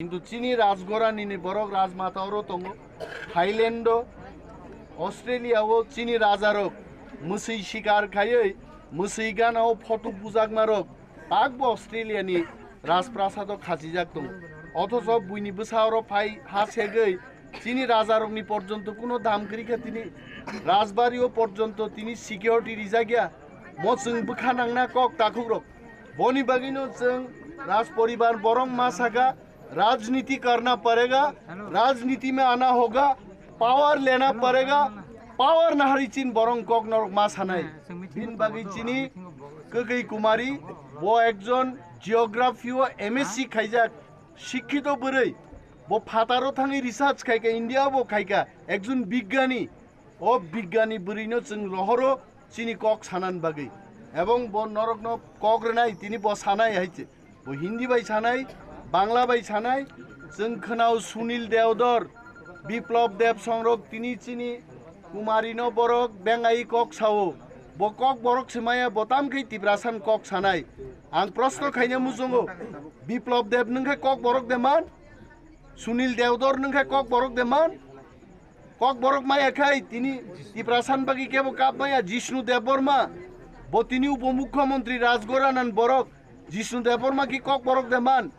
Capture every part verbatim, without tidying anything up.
Kintu chini rajgorani ni borok rajmata oro tongo. Thailand o, Australia o chini rajarok mwswi sikar khaiwi mwswi gana o photo bujakmarok pakbo Australia ni Rajprasad o khachijak tongo. Othocho buini bwsa oro phai ha segwi chini rajarokni porjonto kuno dam kwrwi kha tini, rajbari o porjonto tini security rijak ya. Mo chwng bwkha nangna kok takhukrok. Boni bagwino chwng raj poribar borok ma saka, "Rajniti karna parega, rajniti mein ana hoga, power lena parega, power na hari chin borong kok norok ma sanai." Bin bagwi chini Kwgwi Kumari, bo ekjon geography o M S C khaijak, sikhito bwrwi, bo phataro thangwi research khaika, India bo khaika, ekjon bigyani. O bigyani bwrwino chwng rohoro chini kok sanani bagwi. Ebong bo norokno kok rwnai, tini bo sanai hai se. Bo Hindi bai sanai, Bangla bai sanai. Chwng khwnao Sunil Deodor, Biplab Deb songrok tini chini Kumarino borok bengai kok sao. Bo kok borok se maya, bo tam khe Tiprasan kok sanai. Ang proshno khaina muchungo, Biplab Deb nwng khe kok borok de man? Sunil Deodor nwng khe kok borok de man? Kok borok maya khai tini Tiprasan bagwi kebo kap maya Jishnu Debbarma. Bo tini upomukhyamantri rajgoranan borok. Jishnu Debbarma ki kok borok de man?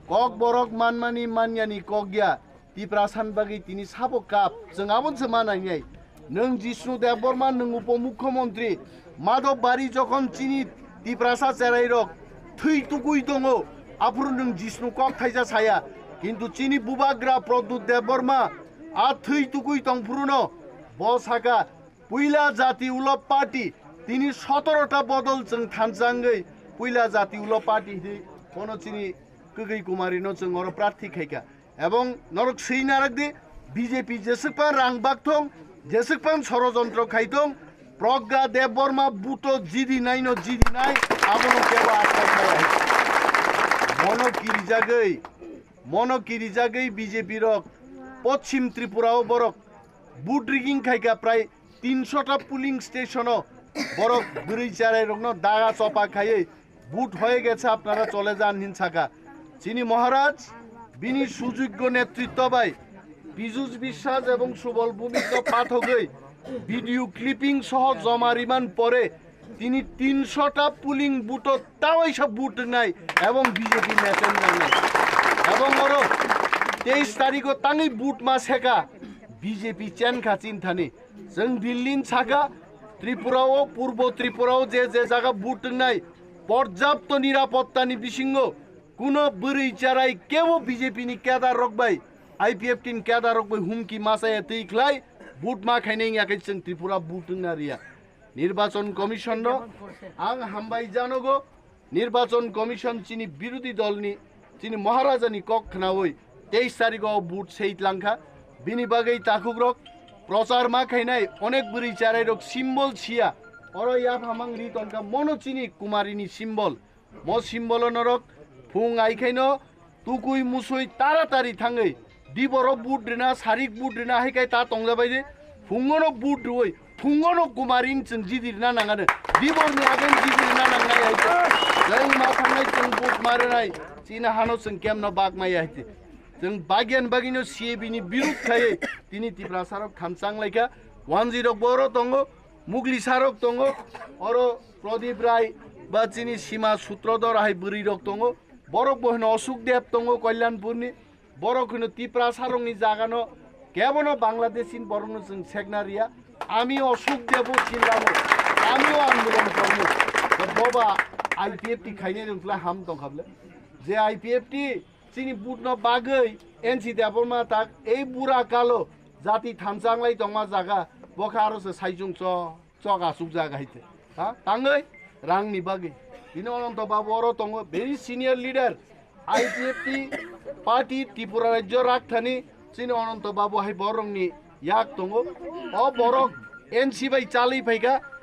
Kok borok manmani manyani kok ya. Tiprasan bagwi tini sabo kap. Chwng abon se manai nai. Nwng Jishnu Debbarma, nwng upomukhyamantri. Madhobari jokhon chini Tiprasa cherairok thwi tukui tongo, aphuru nwng Jishnu kok thaisa saya. Kintu chini bubagra Pradyut Debbarma a thwi tukui tongphuruno bo saka, "Puila Jati Ulo Party, tini sotoro ta bodol chwng thansa wngwi Puila Jati Ulo Party hwnwi bono chini Kwgwi Kumarino chwng oro prarthi khaika." Ebong norok swi narak di, B J P jeswk phan rang bak thong, jeswk phan sorojontro khai thong, Pragya Debbarma buto jidi nai no jidi nai, abono kebo akhai khai hai. Mono kirijagwi, mono kirijagwi B J P rok Poschim Tripura o borok vote rigging khaika, prai tinsho ta polling station o borok bwrwi cherai rokno daga chopa khaiwi vote হয়ে গেছে, আপনারা চলে যান hin saka. Chini Maharaj, bini sujoggo netritto bai Piyush Biswas ebong Subal Bhumikto pathogwi video clipping soho joma riman pore tini tinsho ta polling booth o tawaisa vote wngnai ebong B J P machine nangnai. Ebong oro teis tarikh o tangwi vote ma seka B J P chen kha chinthani. Chwng Delhi ni saka Tripura o, Purbo Tripura o je je jaga vote wngnai, porjapto nirapotta ni bisingo kuno bwrwi cherai kebo B J P ni kedar rok bai, I P F T ni kedar rok bai humki machaya twi khlai vote ma khainai wngya khe chwng Tripura vote wngna riya. Nirbachon Commission no ang hambai janogo. Nirbachon Commission chini birodhi dolni, chini Maharajani kok khnaui teis tarikh o vote sei tlangkha. Bini bagwi takhukrok prochar ma khainai onek bwrwi charairok symbol siya. Oro yaphamang ri tonkha, mono chini Kumarini symbol. Mo symbol o norok phung aikhaino tukui musui taratari thangwi diboro vote rina, sarik vote rina hai kai ta tongjabai de. Phungono vote rwui, phungono Kumarini chwng jidi rina nangano. Diborni agen jidi rina nangnai hai te. Chwng ma thangnai chwng vote ma rwnai. Chini hano chwng kemno bak maya hai te. Chwng bagyan bagino C A B ni birud khaiwi tini Tiprasarok thansa wnglaikha. Wanjirok bo oro tongo, Muglisarok tongo, oro Pradip Rai ba chini Sima Sutrodhor hai bwrwirok tongo. Borok bo hino Ashok Deb tongo Kalyanpurni. Borok hino Tiprasarokni jagano kebono Bangladeshi borokno chwng sekna riya. Ami Ashok Debo chilamo, amio andolon kormo. To boba I P F T khainai rwngkla ham tongkha ble. Je I P F T chini vote no bagwi N C Debbarma tak ei bura kalo jati thansa wnglai tongma jaga bokha aro se saichung cho. Chok asuk jaga hai te. Ha? Tangwi rangni bagwi. Bini Ananto Babu oro tongo, very senior leader. I P F T party Tripura rajyo rakthani chini Ananto Babu hai borokni yak tongo. O borok N C bai chalwi phaikha.